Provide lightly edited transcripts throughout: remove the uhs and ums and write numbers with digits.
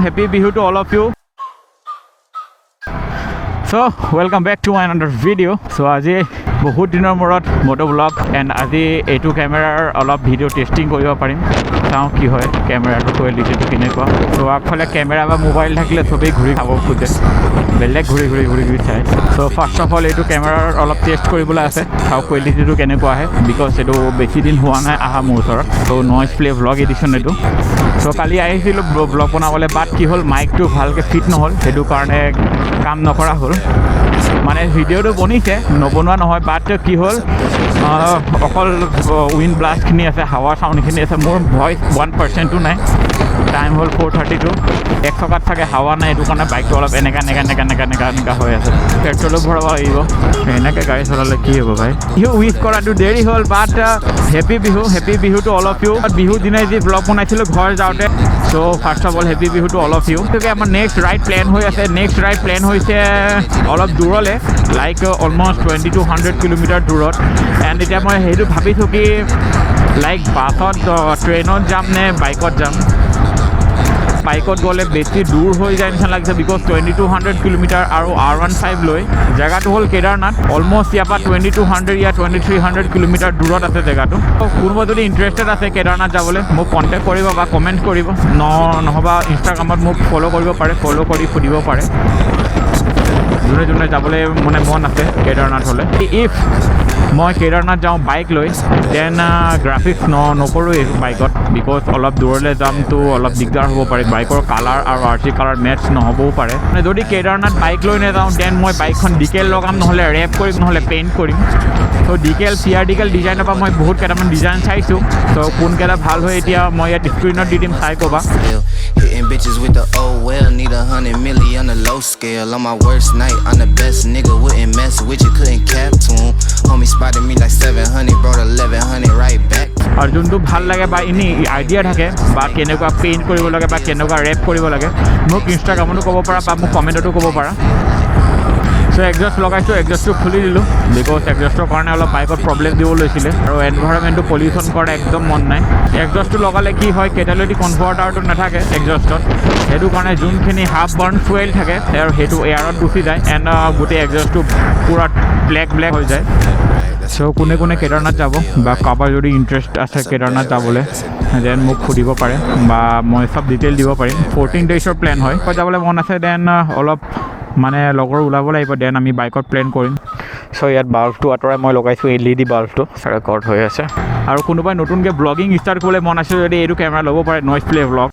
Happy Bihu to all of you. So welcome back to my another video. So আজি বহুত দিনৰ মূৰত মটো blog and আজি এইটো কেমেৰাৰ অলপ ভিডিঅ' টেষ্টিং কৰিব পাৰিম। চাওঁ কি হয়, কেমেৰাটো কোৱালিটিটো কেনেকুৱা। চ' আগফালে কেমেৰা বা মোবাইল থাকিলে চবেই ঘূৰি খাব খোজে, বেলেগ ঘূৰি ঘূৰি ঘূৰি ঘূৰি চায়। চ' ফাৰ্ষ্ট অফ অল এইটো কেমেৰাৰ অলপ টেষ্ট কৰিবলৈ আছে, চাওঁ কোৱালিটিটো কেনেকুৱা আহে, because এইটো বেছি দিন হোৱা নাই অহা মোৰ ওচৰত। চ' নইজ প্লে ভ্লগ এডিশ্যন এইটো। চ' কালি আহিছিলোঁ ব্লগ বনাবলৈ, বাট কি হ'ল, মাইকটো ভালকৈ ফিট নহ'ল, সেইটো কাৰণে কাম নকৰা হ'ল। মানে ভিডিঅ'টো বনিছে, নবনোৱা নহয়, বাট কি হ'ল, অকল উইণ্ড ব্লাষ্টখিনি আছে, হাৱাৰ চাউণ্ডখিনি আছে, মোৰ ভইচ 1%-ও নাই। টাইম হ'ল 4:32। এক চকাত চাগে হাৱা নাই, সেইটো কাৰণে বাইকটো অলপ এনেকা এনেকা এনেকা এনেকা এনেকা এনেকা হৈ আছে। পেট্ৰলো ভৰাব লাগিব। এনেকৈ গাড়ী চলালে কি হ'ব ভাই? বিহু উইচ কৰাটো দেৰি হ'ল, but happy Bihu, happy Bihu to all of you. Bihu দিনাই যি ব্লগ বনাইছিলোঁ ঘৰ যাওঁতে। So first of all, happy Bihu to all of you. গতিকে আমাৰ নেক্সট ৰাইড প্লেন হৈ আছে। নেক্সট ৰাইড প্লেন হৈছে অলপ দূৰলৈ, like almost 2200 kilometer দূৰত। এণ্ড এতিয়া মই সেইটো ভাবিছোঁ কি লাইক বাছত, ট্ৰেইনত যাম নে বাইকত যাম। বাইকত গ'লে বেছি দূৰ হৈ যায় নিচিনা লাগিছে, because 2200 kilometer আৰু আৰ 15 লৈ জেগাটো হ'ল কেদাৰনাথ। অলমষ্ট ইয়াৰ পৰা 2200 ইয়া 2300 কিলোমিটাৰ দূৰত আছে জেগাটো। কোনোবা যদি ইণ্টাৰেষ্টেড আছে কেদাৰনাথ যাবলৈ, মোক কণ্টেক্ট কৰিব বা কমেণ্ট কৰিব, নহ'বা ইনষ্টাগ্ৰামত মোক ফ'ল' কৰিব পাৰে, ফ'ল' কৰি সুধিব পাৰে, যোনে যোনে যাবলৈ মানে মন আছে কেদাৰনাথলৈ। If মই কেদাৰনাথ যাওঁ বাইক লৈ, then graphics নকৰোঁ বাইকত, because অলপ দূৰলৈ যামতো অলপ দিগদাৰ হ'ব পাৰে, বাইকৰ কালাৰ আৰু আৰ চি কালাৰ মেটচ নহ'বও পাৰে। মানে যদি কেদাৰনাথ বাইক লৈ নাযাওঁ, then মই বাইকখন ডিকেল লগাম, নহ'লে ৰেপ কৰিম, নহ'লে পেইণ্ট কৰিম। চ' ডিকেল, চি আৰ ডিকেল ডিজাইনৰ পৰা মই বহুত কেইটামান ডিজাইন চাইছোঁ। চ' কোনকেইটা ভাল হয়, এতিয়া মই ইয়াত স্ক্ৰীণত দি দিম, চাই ক'বা। Hitting bitches with the oh well, need 100 milli on the low scale. On my worst night, I'm the best nigga, wouldn't mess with you, couldn't cap to him. Homie spotted me like 700, brought 1100 right back. আৰু যোনটো ভাল লাগে বা এনেই idea থাকে বা কেনেকুৱা paint কৰিব লাগে বা কেনেকুৱা ৰেপ কৰিব লাগে, মোক ইনষ্টাগ্ৰামতো ক'ব পাৰা বা মোক কমেণ্টতো ক'ব পাৰা। চ' এডজাষ্ট লগাইছোঁ, এডজাষ্টটো খুলি দিলোঁ, because এডজাষ্টৰ কাৰণে অলপ বাইকত প্ৰব্লেম দিব লৈছিলে আৰু এনভাইৰমেণ্টটো পলিউশ্যন কৰা একদম মন নাই। এডজাষ্টটো লগালে কি হয়, কেটালিটিক কনভাৰ্টাৰটো নাথাকে এডজাষ্টত, সেইটো কাৰণে যোনখিনি হাফ বাৰ্ণ ফুৱেল থাকে আৰু সেইটো এয়াৰত গুচি যায় এণ্ড গোটেই এডজাষ্টটো পূৰা ব্লেক ব্লেক হৈ যায়। চ' কোনে কোনে কেদাৰনাথ যাব বা কাৰোবাৰ যদি ইণ্টাৰেষ্ট আছে কেদাৰনাথ যাবলৈ, then মোক সুধিব পাৰে বা মই চব ডিটেইল দিব পাৰিম। 14 ডেইজৰ প্লেন হয়। যাবলৈ মন আছে, then অলপ মানে লগৰ ওলাব লাগিব, then আমি বাইকত প্লেন কৰিম। চ' ইয়াত বাল্বটো আঁতৰাই মই লগাইছোঁ এলইডি বাল্বটো, ৰেকৰ্ড হৈ আছে। আৰু কোনোবাই নতুনকৈ ব্লগিং ষ্টাৰ্ট কৰিবলৈ মন আছে যদি, এইটো কেমেৰা ল'ব পাৰে, নইজ প্লে ব্লগ।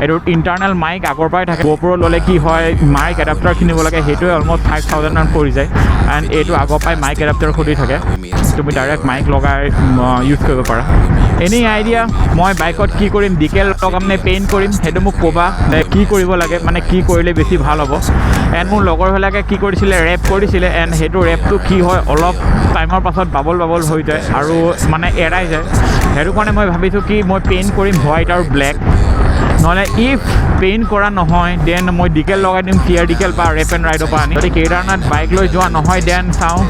এইটোত ইণ্টাৰনেল মাইক আগৰ পৰাই থাকে। গ'প্ৰ' ল'লে কি হয়, মাইক এডাপ্টাৰ কিনিব লাগে, সেইটোৱে অলমষ্ট 5000মান পৰি যায়। এণ্ড এইটো আগৰ পৰাই মাইক এডাপ্টাৰ খুলি থাকে, তুমি ডাইৰেক্ট মাইক লগাই ইউজ কৰিব পাৰা। এনি আইডিয়া মই বাইকত কি কৰিম, ডিকেল লগাম নে পেইণ্ট কৰিম, সেইটো মোক ক'বা যে কি কৰিব লাগে, মানে কি কৰিলে বেছি ভাল হ'ব। এণ্ড মোৰ লগৰবিলাকে কি কৰিছিলে, ৰেপ কৰিছিলে। এণ্ড সেইটো ৰেপটো কি হয়, অলপ টাইমৰ পাছত বাবল বাবল হৈ যায় আৰু মানে এৰাই যায়। সেইটো কাৰণে মই ভাবিছোঁ কি মই পেইণ্ট কৰিম হোৱাইট আৰু ব্লেক। নহ'লে if paint কৰা নহয়, then মই ডিকেল লগাই দিম, চি আৰ ডিকেল বা ৰেপ এণ্ড ৰাইডৰ পৰা আনি। যদি কেদাৰনাথ বাইক লৈ যোৱা নহয়, then চাওঁ,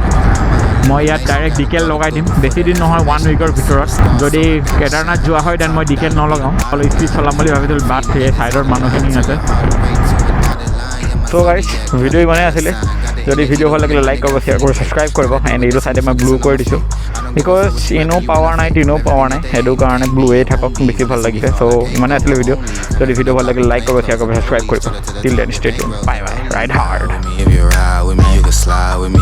মই ইয়াত ডাইৰেক্ট ডিকেল লগাই দিম, বেছি দিন নহয়, ওৱান উইকৰ ভিতৰত। যদি কেদাৰনাথ যোৱা হয়, then মই ডিকেল নলগাওঁ। অলপ স্পীড চলাম বুলি ভাবিছিলোঁ, বাট সেই ছাইডৰ মানুহখিনি আছে। চ' গাইছ, ভিডিঅ' ইমানেই আছিলে। যদি ভিডিঅ' ভাল লাগিলে লাইক কৰিব, শ্বেয়াৰ কৰিব, ছাবস্ক্ৰাইব কৰিব। এণ্ড এইটো চাইডে মই ব্লু কৰি দিছোঁ, because এনেও পাৱাৰ নাই, টিনেও পাৱাৰ নাই, সেইটো কাৰণে ব্লুৱেই থাকক, বেছি ভাল লাগিছে। চ' ইমানেই আছিলে ভিডিঅ'। যদি ভিডিঅ' ভাল লাগিলে লাইক কৰিব, শ্বেয়াৰ কৰিব, ছাবস্ক্ৰাইব কৰিব। Till then, stay tuned, bye bye, ride hard. If you ride with me, you can slide with me.